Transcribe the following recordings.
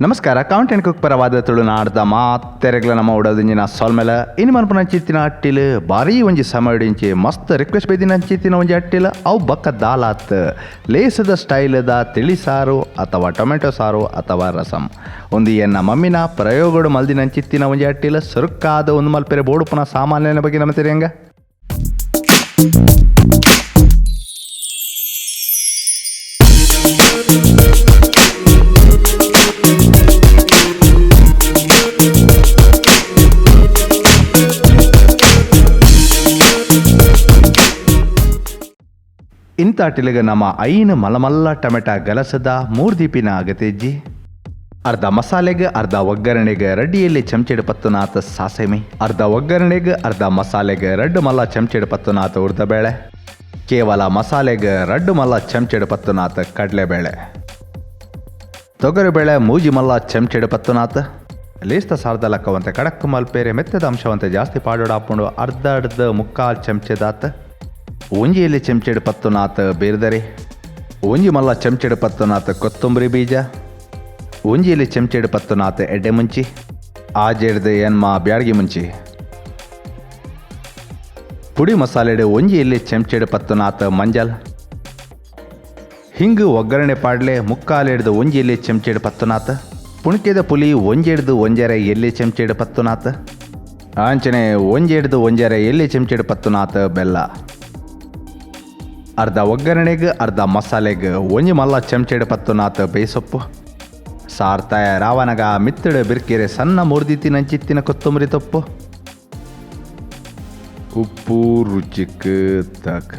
ನಮಸ್ಕಾರ, count and cook ಪರವಾದ ತುಳುನಾಡ್ದ ಮಾತೆರೆಗ್ಲ ನಮ್ಮ ಉಡೋದಿಂಜಿನ ಸೊಲ್ಮೆಲ. ಇನಿ ಮನ್ಪುನ ಅಂಚಿತ್ತಿನ ಅಟ್ಟಿಲ್ ಭಾರೀ ಒಂಜಿ ಸಮಯಡಿಂಚಿ ಮಸ್ತ್ ರಿಕ್ವೆಸ್ಟ್ ಬೈದಿನ ಅಂಚಿತ್ತಿನ ಒಂಜಿ ಅಟ್ಟಿಲ್ ಅವು ಬಕ್ಕ ದಾಲಾತ್ ಲೇಸದ ಸ್ಟೈಲ್ದ ತಿಳಿ ಸಾರು ಅಥವಾ ಟೊಮೆಟೊ ಸಾರು ಅಥವಾ ರಸಂ. ಒಂದು ಎನ್ನ ಮಮ್ಮಿನ ಪ್ರಯೋಗಡು ಮಲ್ದಿನ ಅಂಚಿತ್ತಿನ ಒಂಜಿ ಅಟ್ಟಿಲ್ ಸುರುಕಾದ ಒಂದು ಮಲ್ಪೆರೆ ಬೋಡುಪುನ ಸಾಮಾನ್ಯನ ಬಗ್ಗೆ ನಮ್ಮ ತೆರಿಯಂಗ. ಇಂಥ ಅಟ್ಟಿಲಿಗೆ ನಮ್ಮ 5 ಮಲಮಲ್ಲ ಟೊಮೆಟೊ ಗಲಸದ 3 ದೀಪಿನ ಅಗತೆಜ್ಜಿ, ಅರ್ಧ ಮಸಾಲೆಗೆ ಅರ್ಧ ಒಗ್ಗರಣೆಗೆ ರೆಡ್ಡಿಯಲ್ಲಿ ಚಮಚೆಡು ಪತ್ತುನಾಥ ಸಾಸೆಮಿ, ಅರ್ಧ ಒಗ್ಗರಣೆಗೆ ಅರ್ಧ ಮಸಾಲೆಗೆ 2 ಮಲ್ಲ ಚಮಚೆಡು ಪತ್ತುನಾಥ ಉರ್ದಬೇಳೆ, ಕೇವಲ ಮಸಾಲೆಗೆ 2 ಮಲ್ಲ ಚಮಚೆಡು ಪತ್ತುನಾಥ ಕಡಲೆಬೇಳೆ, ತೊಗರಿಬೇಳೆ 3 ಮಲ್ಲ ಚಮಚೆಡು ಪತ್ತುನಾಥ, ಲೇಸ್ತ ಸಾರ್ದ ಲಕ್ಕವಂತೆ ಕಡಕ್ ಮಲ್ಪೇರೆ ಮೆತ್ತದ ಅಂಶವಂತೆ ಜಾಸ್ತಿ ಪಾಡೋಡಾಪುಂಡು ಅರ್ಧ ಅರ್ಧ 3/4 ಚಮಚೆದಾತ, ಒಂಜಿಯಲ್ಲಿ ಚಮಚೆಡು ಪತ್ತುನಾಥ ಬೇರ್ದರೆ, ಒಂಜಿ ಮಲ್ಲ ಚಮಚೆಡು ಪತ್ತುನಾಥ ಕೊತ್ತಂಬರಿ ಬೀಜ, ಒಂಜಿಯಲ್ಲಿ ಚಮಚೆಡು ಪತ್ತುನಾಥ ಎಡ್ಡೆ ಮುಂಚಿ, ಆಜೆಡ್ದು ಎನ್ಮ ಬ್ಯಾಡ್ಗಿ ಮುಂಚಿ, ಪುಡಿ ಮಸಾಲೆಡು ಒಂಜಿಯಲ್ಲಿ ಚಮಚೆಡು ಪತ್ತುನಾಥ ಮಂಜಲ್, ಹಿಂಗು ಒಗ್ಗರಣೆ ಪಾಡ್ಲೆ 3/4 ಹಿಡ್ದು ಒಂಜಿಯಲ್ಲಿ ಚಮಚೆಡು ಪತ್ತುನಾಥ, ಪುಣ್ಕೆದ ಪುಲಿ ಒಂಜೆಡ್ದು 1.5 ಎಲ್ಲಿ ಚಮಚೆಡು ಪತ್ತುನಾಥ, ಆಂಚನೆ ಒಂಜೆಡ್ದು 1.5 ಎಲ್ಲಿ ಚಮಚೆಡು ಪತ್ತುನಾಥ ಬೆಲ್ಲ, ಅರ್ಧ ಒಗ್ಗರಣೆಗೆ ಅರ್ಧ ಮಸಾಲೆಗೆ ಒಂಜಿ ಮಲ್ಲ ಚಮಚೆಡು ಪತ್ತುನಾಥ ಬೇಸೊಪ್ಪು, ಸಾರ್ ತಯಾರಾವನಗ ಮಿತ್ತಡು ಬಿರ್ಕೆರೆ ಸಣ್ಣ ಮುರ್ದಿತ್ತಿನ ಅಂಚಿತ್ತಿನ ಕೊತ್ತಂಬರಿ ತೊಪ್ಪು, ಉಪ್ಪು ರುಚಿಕ್ ತಕ್ಕ,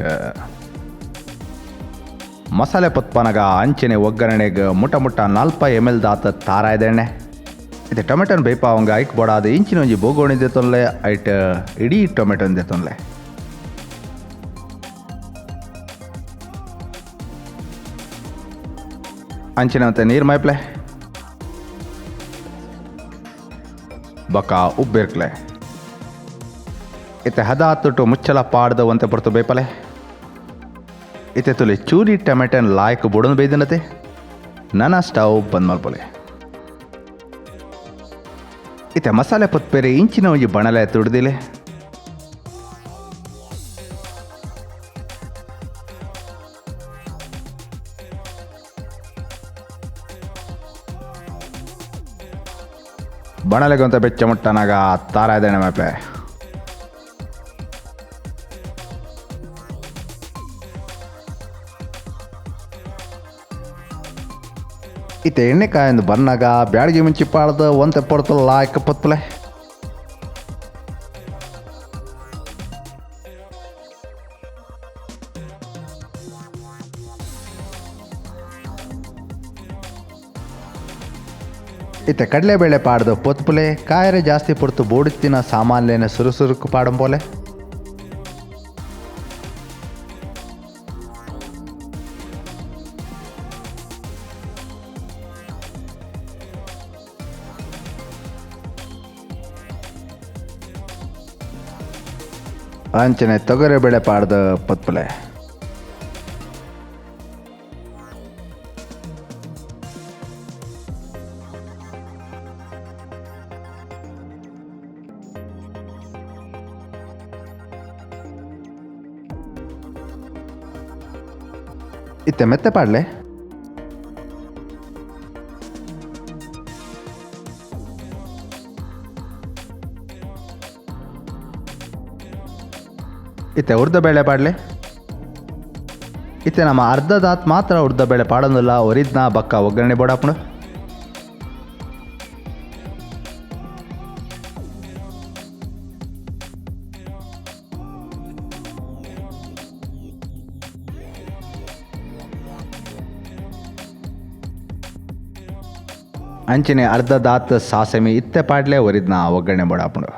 ಮಸಾಲೆ ಪತ್ಪನಗ ಅಂಚನೆ ಒಗ್ಗರಣೆಗೆ ಮುಟ ಮುಟ 4 ml ದಾತ ತಾರಾಯ್ದೆಣ್ಣೆ. ಇದು ಟೊಮೆಟೊನ ಬೇಪಾವಂಗ ಐಕ್ ಬೋಡಾದ ಇಂಚಿನ ಒಂಜಿ ಬೋಗೋಣಿದೆ ತೊಲ್ಲೆ ಐಟ್ ಇಡೀ ಟೊಮೆಟೊಂದೆ ತೊಲ್ಲೆ. ಅಂಚಿನ ಮತ್ತೆ ನೀರು ಮೈಪ್ಲೆ ಬಕ್ಕ ಉಬ್ಬೇರ್ಕ್ಲೆ ಇತ್ತೆ ಹದ ತುಟ್ಟು ಮುಚ್ಚಲ ಪಾಡ್ದ ಒಂತೆ ಪೊರ್ತು ಬೇಪಲೆ. ಇತ್ತೆ ತುಲಿ ಚೂರಿ ಟೊಮೆಟೊನ್ ಲಾಯ್ಕ್ ಬುಡನ್ ಬೇಯ್ದಿನತೆ ನನ್ನ ಸ್ಟವ್ ಬಂದ್ ಮಲ್ಪೊಲೆ. ಇತ್ತೆ ಮಸಾಲೆ ಪೊತ್ಪೇರೆ ಇಂಚಿನ ಒಂಜಿ ಬಣಲೆ ತುಡ್ದಿಲೆ. ಬಣಲೆಗೊಂತ ಬೆಚ್ಚ ಮುಟ್ಟನಾಗ ತಾರಾಯ್ದೆಣ್ಣೆ ಮೇಪೆ. ಇತ್ತೆ ಎಣ್ಣೆಕಾಯೊಂದು ಬನ್ನಾಗ ಬ್ಯಾಡಗಿ ಮುಂಚಿ ಪಾಡ್ದು ಒಂತೆ ಪೊರ್ತು ಲಾಯ್ಕ್ ಪೊತ್ತಲೆ. ಇತ್ತೆ ಕಡಲೆಬೇಳೆ ಪಾಡ್ದು ಪೊತ್ಪುಲೆ ಕಾಯರೆ ಜಾಸ್ತಿ ಪೊರ್ತು ಬೋಡಿತ್ತಿನ ಸಾಮಾನ್ಯನ ಸುರುಸುರುಕು ಪಾಡಂಪೋಲೆ. ಅಂಚನೆ ತೊಗರಿಬೇಳೆ ಪಾಡ್ದು ಪೊತ್ಪುಲೆ. ಇತ್ತೆ ಮೆತ್ತೆ ಪಾಡ್ಲೆ. ಇತ್ತೆ ಉರ್ದ ಬೇಳೆ ಪಾಡ್ಲೆ. ಇತ್ತೆ ನಮ್ಮ ಅರ್ಧ ದಾತ್ ಮಾತ್ರ ಉರ್ದ ಬೇಳೆ ಪಾಡೊಂದಿಲ್ಲ, ಒರಿದ್ನ ಬಕ್ಕ ಒಗ್ಗರಣೆ ಬೋಡಾಪುಂಡು. ಅಂಚನೆ ಅರ್ಧ ದಾತ್ ಸಾಸಮಿ ಇತ್ತೆ ಪಾಡ್ಲೆ, ಒರಿದ್ನ ಒಗ್ಗರಣೆ ಬೋಡಾಪುಂಡು.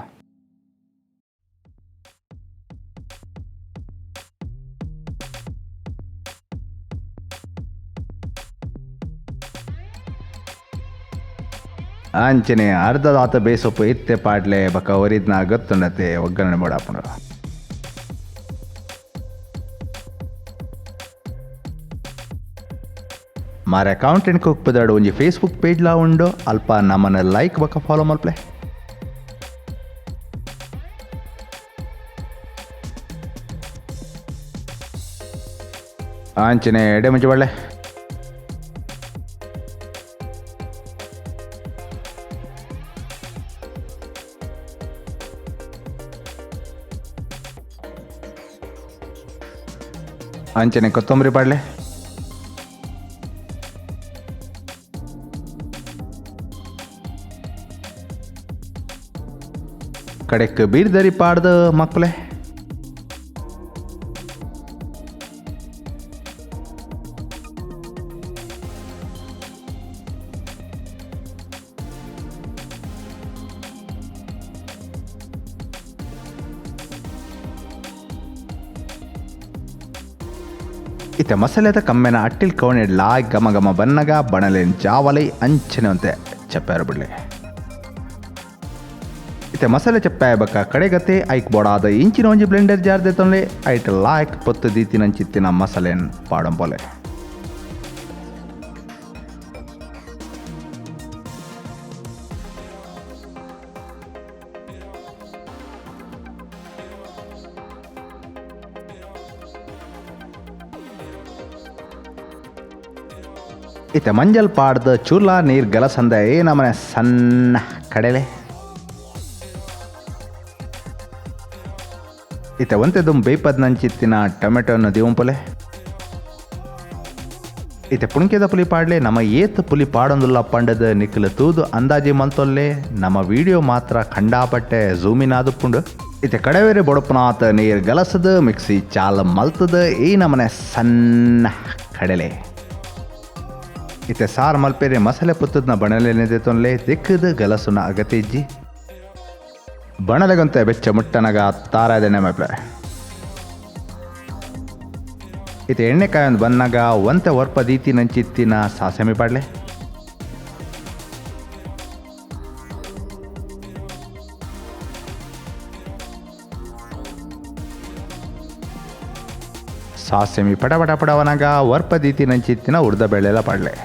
ಅಂಚನೆ ಅರ್ಧ ದಾತ ಬೇಸೊಪ್ಪು ಇತ್ತೆ ಪಾಡ್ಲೆ ಬಕ್ಕ ಒರಿದ್ನ ಗೊತ್ತುಂಡತೆ ಒಗ್ಗರಣೆ ಬೋಡಾಪುಂಡು. ಮಾರೆ ಅಕೌಂಟೆಂಟ್ ಕುಕ್ ಪುದರ್ಡ್ ಒಂಜಿ ಫೇಸ್ಬುಕ್ ಪೇಜ್ಲಾ ಉಂಡು, ಅಲ್ಪ ನಮನ ಲೈಕ್ ಬೊಕ್ಕ ಫಾಲೋ ಮಲ್ಪಲೆ. ಅಂಚನೆ ಎಡೆ ಮುಂಚೆ ಬಳ್ಳೆ. ಅಂಚನೆ ಕೊತ್ತಂಬರಿ ಪಾಡ್ಲೆ. ಕಡೆಕ್ ಬೀರ್ದರಿ ಪಾಡ್ದು ಮಕ್ಕಳೆ. ಇತ್ತೆ ಮಸಾಲೆದ ಕಮ್ಮೆನ ಅಟ್ಟಿಲ್ ಕವಣಿಡ್ಲಾ ಘಮ ಘಮ ಬನ್ನಗ ಬಣಲೆನ್ ಚಾವಲೈ ಅಂಚನೆ ಅಂತೆ ಚಪ್ಪಾರು ಬಿಡ್ಲೆ. ಇತ್ತೆ ಮಸಾಲೆ ಚಪ್ಪಾಯ ಬಕ್ಕ ಕಡೆಗತೆ ಐಕ್ ಬೋಡಾದ ಇಂಚಿನ ಒಂಜಿ ಬ್ಲೆಂಡರ್ ಜಾರ್ ದೇತೊನ್ಲೆ ಐಟ್ ಲಾಯ್ಕ್ ಪೊತ್ತು ದೀತಿನಂಚಿತ್ತಿನ ಮಸಾಲೆನ್ ಪಾಡಂಪೊಲೆ. ಇತ್ತೆ ಮಂಜಲ್ ಪಾಡ್ದು ಚೂರ್ಲಾ ನೀರ್ ಗಲಸಂದ ಏ ನಮನೆ ಸಣ್ಣ ಕಡಲೆ. ಇತ್ತೆ ಒಂತೆ ದುಂಬು ಬೇಯ್ಪದ್ ನಂಚಿತ್ತಿನ ಟೊಮೆಟೊನ ದಿವಂಪೊಲೆ. ಇತ್ತೆ ಪುಣ್ಕೆದ ಪುಲಿ ಪಾಡ್ಲೆ. ನಮ್ಮ ಏತ್ ಪುಲಿ ಪಾಡೊಂದುಲ್ಲ ಪಂಡದ ನಿಕ್ಲು ತೂದು ಅಂದಾಜಿ ಮಲ್ತೊಲ್ಲೆ. ನಮ್ಮ ವಿಡಿಯೋ ಮಾತ್ರ ಖಂಡಾಪಟ್ಟೆ ಝೂಮಿನ್ ಆದುಪ್ಪುಂಡು. ಇತ್ತೆ ಕಡವೇರಿ ಬೊಡಪುನಾತ್ ನೀರ್ ಗಲಸದ ಮಿಕ್ಸಿ ಚಾಲ್ ಮಲ್ತದ ಈ ನಮನೆ ಸಣ್ಣ ಕಡಲೆ. ಇತ್ತೆ ಸಾರ್ ಮಲ್ಪೆರೆ ಮಸಾಲೆ ಪುತ್ತದ್ನ ಬಣಲೆ ತೊನ್ಲೆ ದಿಕ್ಕದ ಗಲಸುನ ಅಗತ್ಯ ಇಜ್ಜಿ. ಬಣಲೆಗಂತೆ ಬೆಚ್ಚ ಮುಟ್ಟನಗ ತಾರಾದೆಣ್ಣೆ ಮಲ್ಪೆ. ಇತ್ತೆ ಎಣ್ಣೆಕಾಯೊಂದು ಬನ್ನಾಗ ಒಂತೆ ಒರ್ಪ ದೀತಿ ನಂಚಿತ್ತಿನ ಸಾಸಮಿ ಪಾಡ್ಲೆ. ಸಾಸಮಿ ಪಟ ಪಟ ಪಡವನಾಗ ಒರ್ಪ ದೀತಿ ನಂಚಿತ್ತಿನ ಉರ್ದ ಬೇಳೆಲ್ಲ ಪಾಡ್ಲೆ.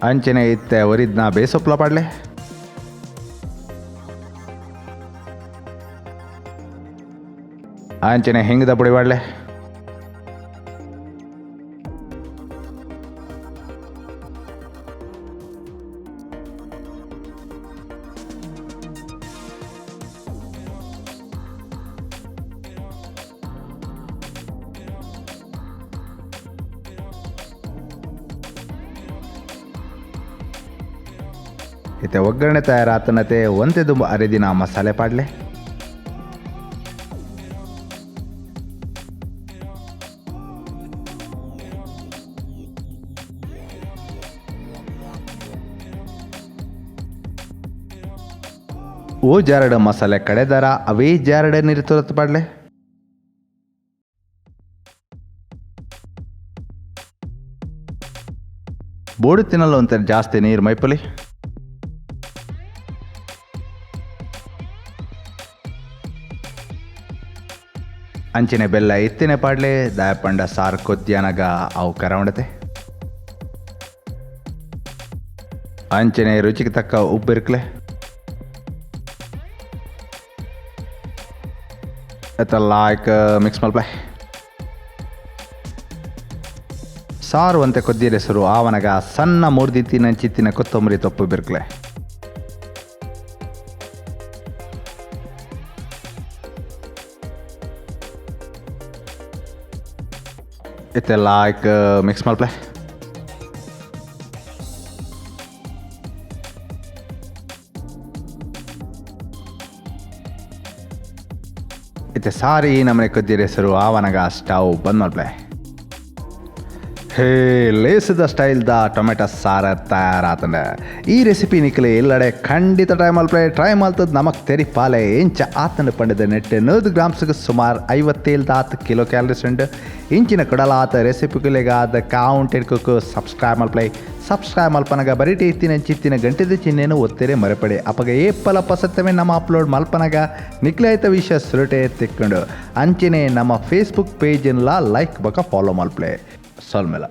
ಅಂಚನೆ ಇತ್ತೆ ಒರಿದ್ನ ಬೇಸೊಪ್ಲ ಪಾಡ್ಲೆ. ಅಂಚನೆ ಹಿಂಗದ ಪುಡಿ ಪಾಡ್ಲೆ. ಇತ್ತೆ ಒಗ್ಗರಣೆ ತಯಾರಾತನತೆ ಒಂತೆ ದುಂಬು ಅರೆದಿನ ಮಸಾಲೆ ಪಾಡ್ಲೆ. ಓ ಜಾರಡ ಮಸಾಲೆ ಕಡೆದಾರ ಅವೇ ಜಾರಡ ನೀರು ತುರತ್ ಪಾಡ್ಲೆ. ಬೋಡು ತಿನ್ನಲು ಅಂತ ಜಾಸ್ತಿ ನೀರು ಮೈಪಲಿ. ಅಂಚಿನ ಬೆಲ್ಲ ಎತ್ತಿನ ಪಾಡ್ಲೆ. ದಾಯಪಂಡ ಸಾರು ಕೊದ್ಯಾನಗ ಅವು ಕರವಣತೆ. ಅಂಚನೆ ರುಚಿಗೆ ತಕ್ಕ ಉಪ್ಪು ಇರ್ಕ್ಲೆ. ಲಾಯ್ಕ್ ಮಿಕ್ಸ್ ಮಲ್ಪಲೆ. ಸಾರು ಅಂತೆ ಕೊದ್ದಿರ ಹೆಸರು ಆವನಗ ಸಣ್ಣ ಮೂರ್ದಿತ್ತಿನ ಚಿತ್ತಿನ ಕೊತ್ತಂಬರಿ ತೊಪ್ಪು ಬಿರ್ಕ್ಲೆ. ಇತ್ತೆ ಲಾಯ್ಕ್ ಮಿಕ್ಸ್ ಮಲ್ಪಲೆ. ಇತ್ತೆ ಸಾರಿ ನಮನೆ ಕೊದ್ದಿರ ಹೆಸರು ಆವನಗ ಸ್ಟವ್ ಬಂದ್ ಮಲ್ಪಲೆ. ಹೇ, ಲೇಸದ ಸ್ಟೈಲ್ದ ಟೊಮೆಟೊ ಸಾರ ತಯಾರಾತಂಡ. ಈ ರೆಸಿಪಿ ನಿಕ್ಲೆ ಇಲ್ಲಡೆ ಖಂಡಿತ ಟ್ರೈ ಮಲ್ಪಲೆ. ಟ್ರೈ ಮಲ್ತದ್ ನಮಕ್ ತೆರಿಪಾಲೆ ಎಂಚ ಆತಂಡ ಪಂಡದ. ನೆಟ್ 100 ಗ್ರಾಮ್ಸ್ಗೆ ಸುಮಾರು 57 ದಾತ್ ಕಿಲೋ ಕ್ಯಾಲರೀಸ್ ಉಂಡು. ಇಂಚಿನ ಕುಡಲಾತ ರೆಸಿಪಿಗುಲೆಗಾದ ಕೌಂಟೆಡ್ ಕುಕ್ ಸಬ್ಸ್ಕ್ರೈಬ್ ಮಲ್ಪಲೆ. ಸಬ್ಸ್ಕ್ರೈಬ್ ಮಲ್ಪನಗ ಬರಿಟೆ ಇತ್ತಿನ ಚಿತ್ತಿನ ಗಂಟೆದ ಚಿಹ್ನೆನು ಒತ್ತೆರೆ ಮರೆಪಡೆ. ಅಪಗ ಏಪಲ ಪಸತ್ತಮೆ ನಮ್ಮ ಅಪ್ಲೋಡ್ ಮಲ್ಪನಗ ನಿಕ್ಲೆ ಆಯ್ತ ವಿಷಯ ಸುರಟೆ ತಿಕ್ಕೊಂಡು. ಅಂಚನೆ ನಮ್ಮ ಫೇಸ್ಬುಕ್ ಪೇಜ್ನ್ಲ ಲೈಕ್ ಬಕ ಫಾಲೋ ಮಲ್ಪಲೆ. ಸೊಲ್ಮೆಲ.